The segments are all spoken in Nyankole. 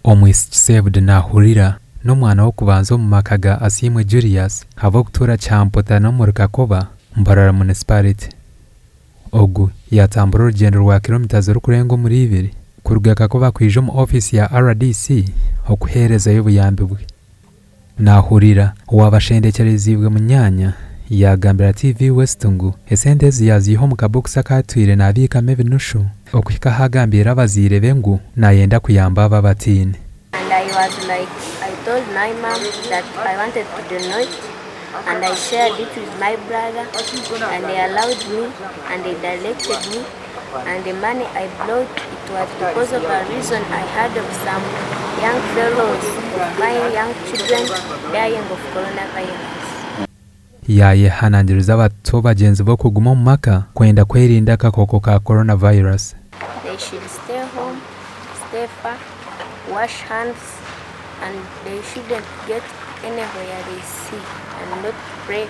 Omwishiki Saved Nahurira n'omwana w'okubanza omu maka ga Asiimwe Julius ab'okutuura Kyampotana omuri Kakoba, Mbarara Municipality. Ogu yaatambura orugyendo rwa kiromita zirikurenga omuri ibiri kuruga Kakoba kwija omu ofiisi ya rdc okuheerezayo obuyambi bwe. Nahurira, owaaba ashendekyereziibwe munyaanya, yaagambira TV West ngu esente ezi yaaziiha omu kabokisi aku atwire naabiikamu ebinushu okuhika ahu agambiire abazaire be ngu naayenda kuyamba abo abataine. And I was like, I told my mum that I wanted to donate and I shared it with my brother and they allowed me and they directed me and the money I brought it was because of a reason I heard of some young fellows of my young children dying of coronavirus. Yaayehanangiriza abato bagyenzi be okuguma omu maka kwenda kwerinda akakooko ka coronavirus. They should stay home, stay far, wash hands and they shouldn't get anywhere they see and not pray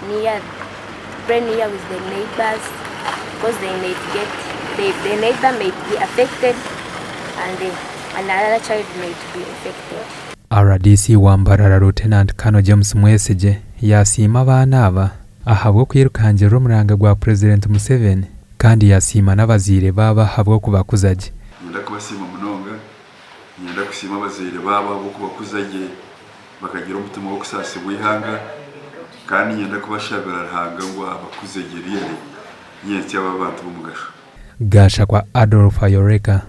near pray near with the neighbors because they may get they, the neighbor may be affected and the, another child may be infected. Rdc wa Mbarara Lieutenant Colonel James Mwesigye yaasiima abaana aba ahabw'okwirukangirira omuranga gwa Purezidenti Museveni kandi yasiima n'abazaire baabo ahabw'okubakuza gye. Niinyenda kubasiima munonga. Niinyenda kusiima abazaire baabo ahabw'okubakuza gye bakagira omutima gw'okusaasibwa eihanga. Kandi niinyenda kubashabira Ruhanga ngu abakuze gye really nyentsya babe abantu b'omugasho. Gashakwa Adolf Ayoreka.